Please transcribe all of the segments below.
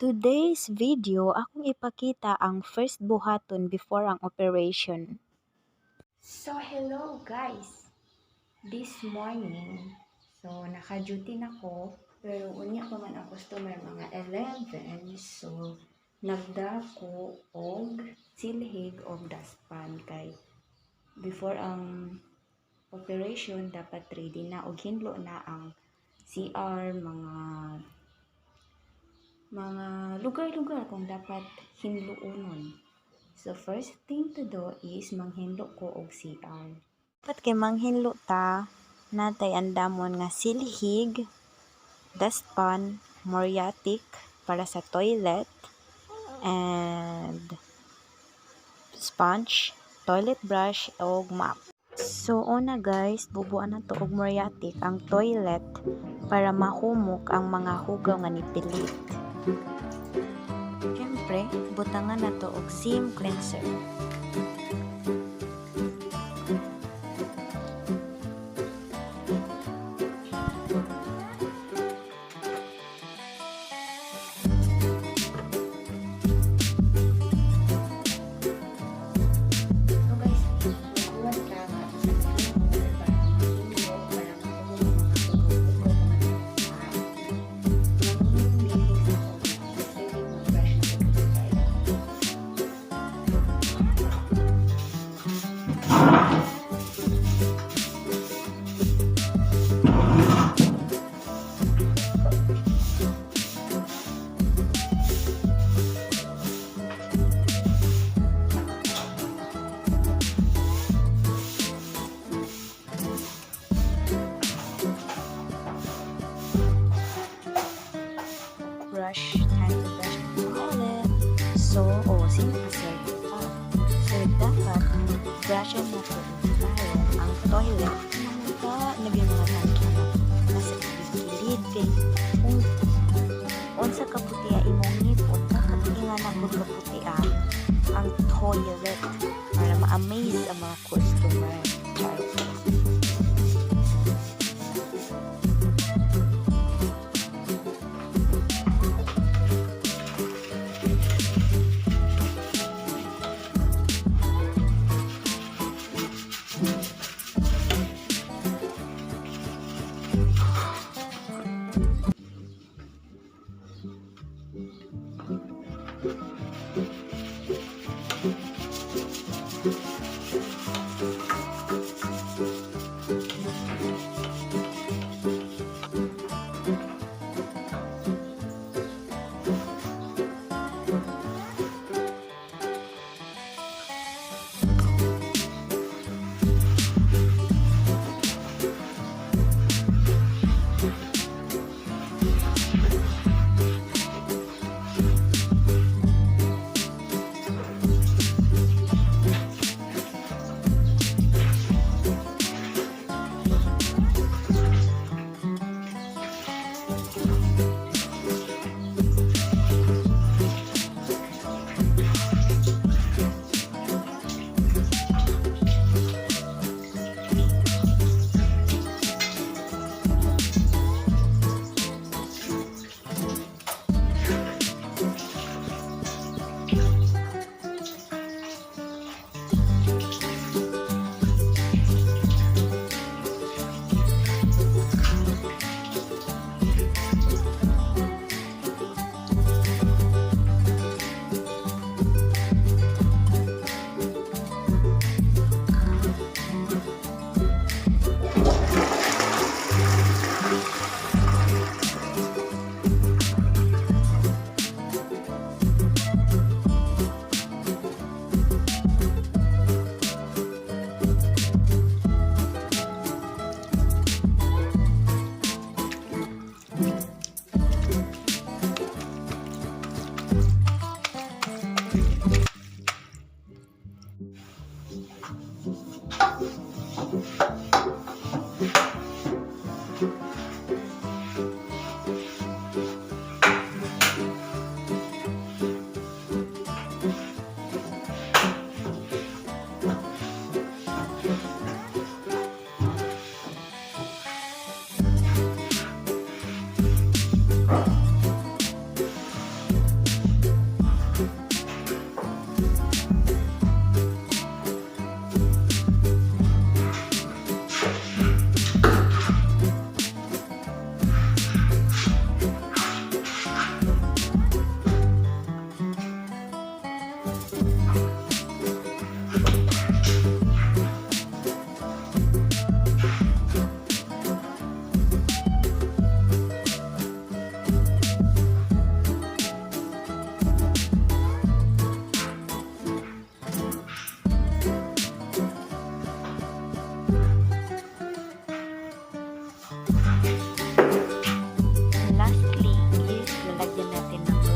Today's video, akong ipakita ang first buhaton before ang operation. So, hello guys! This morning, so naka-duty na ko, pero unya pa man ang customer mga 11, so nagdako og silhig og dustpan kay before ang operation dapat ready na og hinlo na ang CR, mga lugar-lugar kung dapat hinloonon. So first thing to do is manghinlo ko og CR. Dapat kay manghinlo ta, natay andamon nga silhig, dustpan, muriatic para sa toilet, and sponge, toilet brush, og mop. So una guys, bubuan nato og muriatic ang toilet para mahumok ang mga hugaw nga nipilit. Siyempre, butangan nato og steam cleanser. So guys, maghuwat ka nga sa floor para mahinlo, para mahumo ang mga hugaw-hugaw, mga taba. Manglinis ako og silhig, mag-brush na ko guys. Brush, time to brush the toilet. So, oh, sino ka sir? Ah, so, dapat brushan nato og ang toilet. Mga naging mga tangki na nasa gilid kay kung unsa ka puti imong ngipon, dapat ingana pud kaputi ang toilet para ma-amaze ang mga customer. Char.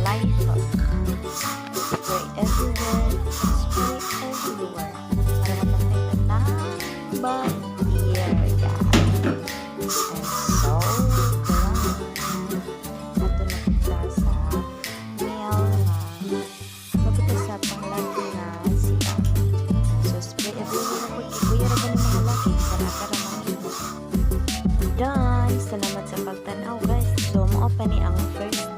Lysol. Spray everywhere, spray everywhere. Para mapatay ang bacteria. And so, done. Ato na kita sa male nga mapita sa panglaki nga CR. So, spray everywhere na po. Kuya ra ba ng mga laki? Bisan asa ra man imo. Done! Salamat sa pagtanaw, guys. So, mao pa ni ang first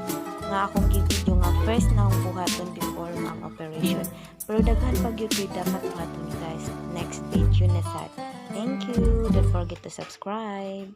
nga akong gi-video nga first na akong buhaton before ang operation. Pero daghan pa gyud ko'y dapat buhaton, guys. Next video na sad. Thank you. Don't forget to subscribe.